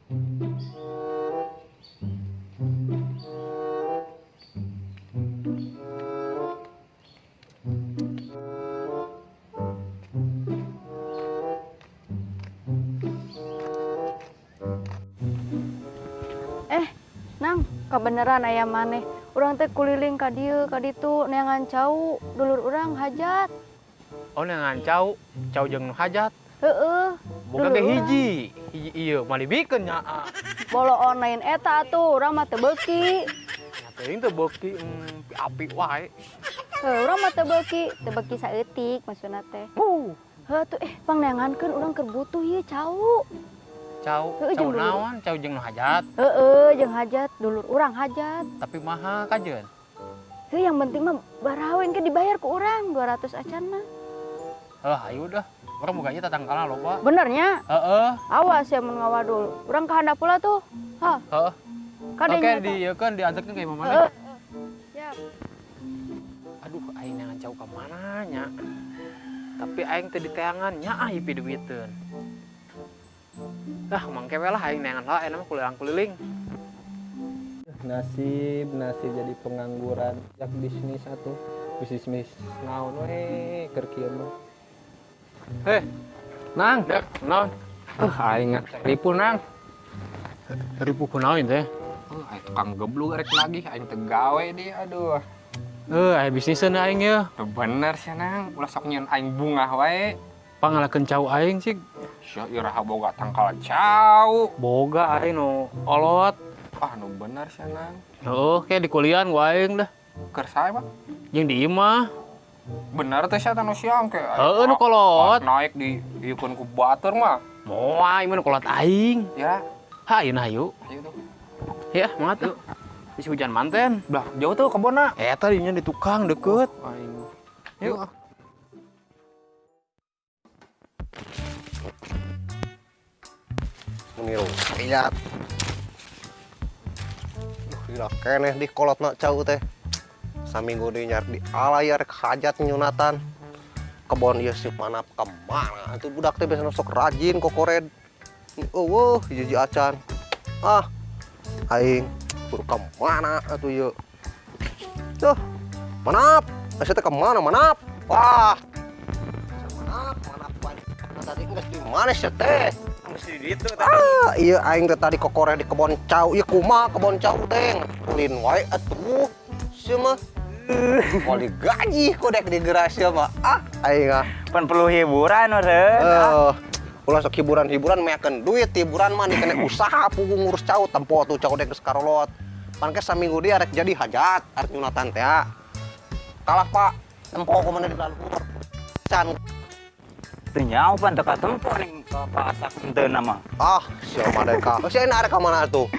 Nang, kebenaran aya maneh. Urang teh kuliling ka dieu ka ditu neangan cau, dulur urang hajat. Oh, neangan cau, cau jeung nu hajat. Heeh. Boga ge hiji, hiji ieu mah dibikeun nya. Boloon lain eta atuh, urang mah teu beuki. Nya teuing teu beuki, api wae. Heuh, urang mah teu beuki saeutik maksudna teh. Heuh atuh pang neangankeun urang keur butuh ieu cau. Cau, cau naon, cau jeung nu hajat. Heeh, jeung hajat, dulur urang hajat. Tapi mahal kajeun. Heuh, yang penting mah barawe engke dibayar ku urang 200 acan mah. Heuh, hayu dah. Urang boga ieu tatangkalna loba. Bener nya? Heeh. Awas ya mun ngawadul. Urang ka handap pula tuh. Hah. Heeh. Oke, dieukeun diantekeun ka imah maneh. Heeh. Siap. Aduh, aing neangan cau ka mana nya? Tapi aing teu diteangan nya ah ieu piduiteun. Ah, mangke we lah aing neangan lah, enak mah kulilang-kuliling. Nasib, nasib jadi pengangguran. Jak bisnis atuh. Bisnis naon we keur kieu mah. Heh, Nang, dek, naon? Aing ripuh, Nang. Ripuh kunaon teh? Aing tukang geblug rek nagih, aing teu gawe deui, aduh. Aya bisniseun aing ye. Teu bener sia, Nang. Ulah sok nyieun aing bungah wae. Pangalakeun cau aing sih. Sia iraha boga tangkal cau. Boga aing nu olot. Ah, nu bener sia, Nang. Heeh, kayak di kulian ku aing dah. Keur sae, Pak? Jeung di imah. Bener teh sia teh nu siang ke. Heeh, nu kolot. Pas naik di ieukeun ku batur mah. Moal ieu mah nu kolot aing. Ya. Ha, ayeuna hayu. Hayu tuh. Ya, mangga tuh. Bisi hujan manten. Belah, jauh tuh kebonna. Eta dinya di tukang deket. Oh, aing. Yuk. Meniru lihat. Duh, gila keneh di kolotna cau teh. Saminggu deui nyar di alayar hajat nyunatan. Kebon ieu si manap ka mana atuh budak teh biasana sok rajin kokored. Eueuh hiji acan. Ah, aing kudu ka mana atuh ieu. Tuh, manap. Asa teh ka mana manap? Wah. Manap, manap bae. Tadi geus di mana sia teh? Mesti di ditu tadi. Ah, iya aing teh tadi kokoreh di kebon cau. Ieu kumaha kebon cau teh? Ulin wae atuh. Sia mah. Mau digaji ku dek digeura sia mah. Ah, aing ah. Pan perlu hiburan meureun. Ulah sok hiburan-hiburan meakeun duit, hiburan mah dikene usaha pugu ngurus cau, tempo tuh cau dek geus karolot. Pan ke saminggu dia rek jadi hajat, arek nyunatan teh. Kalah Pak, tempo ku mana di luhur. Can teu nyaho pan teu katempo ning ka Pak Asak henteu mah. Ah, sia mah dek ka. Sia arek ka mana atuh?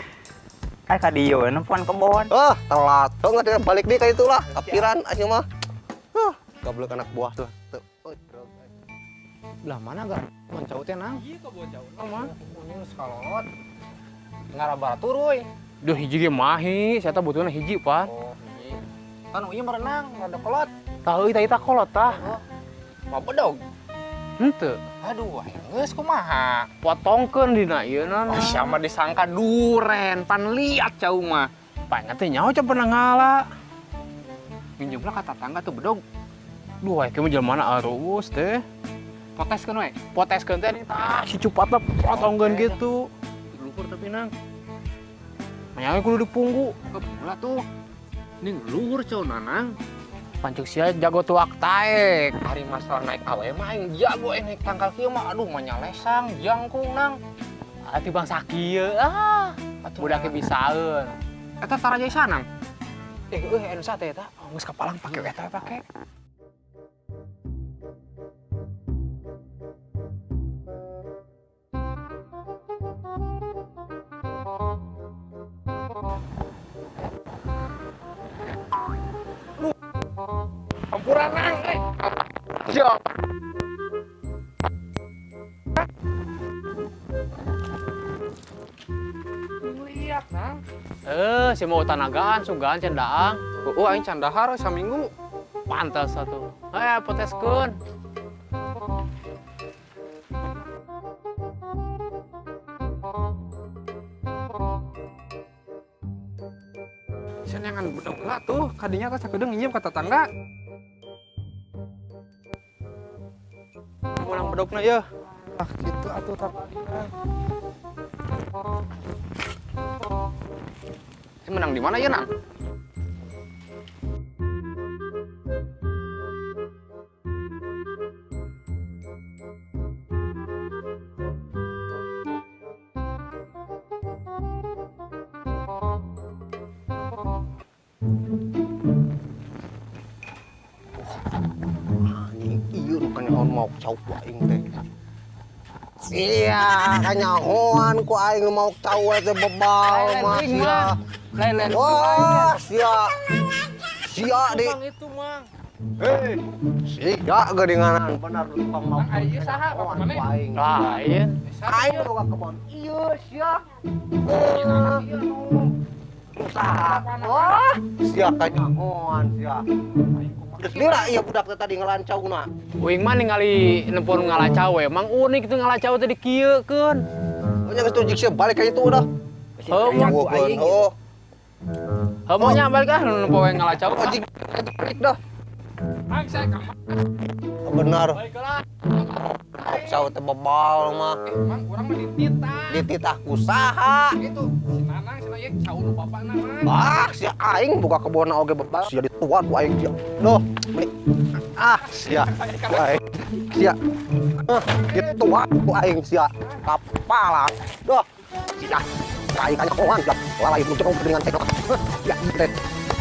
Ai ka dieu we nempoan kebon. Ah, telat. Heuh nggak balik deui ka itu lah, kapiran aya mah. Huh, goblok anak buah tuh. Tuh. Belah mana gak? Kebon cau teh, Nang? Iya, kebon cau mah. Ini geus kalolot. Ngarabara turuy. Duh, hiji ge mahi, saya teh butuhna hiji, Pan. Oh, hiji. Kan ieu merenang, rada kolot. Tah euy tah eta kolot tah. Oh. Mau bedog? Henteu. Aduh, aing geus kumaha? Potongkeun dina ieu na. Oh, sia mah disangka duren, pan liat cau mah. Pan teh nyaho can pernah ngala. Minjem lah ka tatangga tuh bedog. Duh, aing mah jelema na arus teh. Poteskeun we. Poteskeun teh tah si cupatna potongkeun gitu. Luhur tapi Nang. Mayang kudu dipunggu. Ulah tuh. Ning luhur cau Nanang. Pancuk sia jago tuak taek. Hari masalah naik awe mah aing jago naik tangkal kieu mah aduh mah nyalesang jangkung Nang. Atuh bangsa kieu ah. Budaknya bisaeun. Eta tara jasa Nang. Euy anu sate eta. Oh, geus kapalang pake eta we pake. Ampura Nang. Siap. Lihat Nang. Si mau tanagaan sugan can daang. Oh, aing can dahar saminggu. Pantas atuh. Poteskeun. Senengan bedog lah tuh, kadinya teh sakedeung nginjem ka tetangga. Menang bedogna yeuh. Ah kitu atuh tadi. Si menang di mana ya, Nang? Anjing ieu nu kanyahoan maok cau ku aing teh. Sia kanyahoan ku aing nu maok cau teh bebal mah sia. Lain-lain. Wah, sia. Sia di. Itu, Mang. Hei, sia geuninganan bener lu tukang maok. Ieu saha bapak maneh? Aing. Lain. Aing boga kebon. Ieu sia. Usaha. Wah, sia kanyahoan sia. Geus lira ieu budak teh tadi ngalancauna. Uing mah ningali nempon ngalacau we. Mang unik itu ngalacau teh dikieukeun. Oh nya geus tuh jik sia balik ka itu udah. Heuh, Mang. Oh. Heuh mah nya balik ah nempo we ngalacau. Oh, jik itu balik dah. Mang saya ka Benar. Balik lah. Cau teh bebal mah. Mang urang mah dititah. Dititah ku saha? Itu si Nanang cenah ieu cau nu bapakna Mang. Ah, si aing buka kebon oge bebal. Sia dituan ku aing sia. Duh, meni. Ah, sia. Ku aing. Sia. Ah, dituan ku aing sia. Kapala. Duh. Sia. Aing kanyahoan sia. Lalai nu jerong dengan tekok. Sia teh.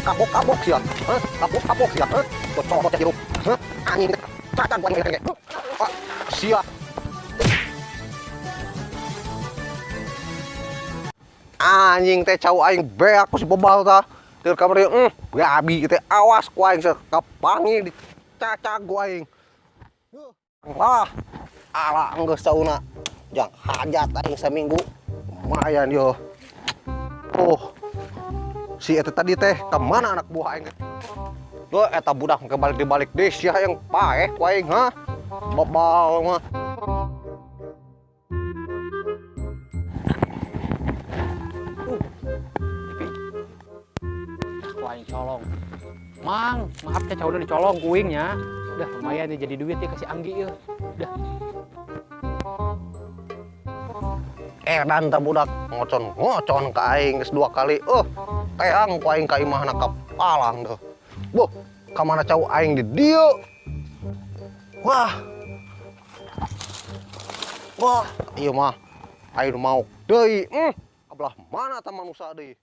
Kapok-kapok sia. Hah? Kapok-kapok sia. Hah? Cocok hirup. Hah? Anjing cacan ku aing teh. Ah, sia. Anjing teh cau aing beak ku si bebal tah. Teur kamari babi teh awas ku aing kapangi dicacag ku aing. Wah, ala geus cauna. Jang hajat aing saminggu. Lumayan yo. Oh. Si eta tadi teh ka mana anak buah aing? Duh eta budak ke balik dibalik deui sia yang paeh ku aing ha. Bebal mah. Aing colong. Mang, maaf ya cowoknya dicolong kuingnya. Udah lumayan nih jadi duit ya kasih Anggi ya. Udah. Edan tah budak ngocon-ngocon ka aing geus 2 kali. Teang ku aing ka imahna ka palang tuh. Boh, ka mana cau aing di dieu? Wah. Wah, ieu mah aing maok deui. Abelah mana tah manusa deui?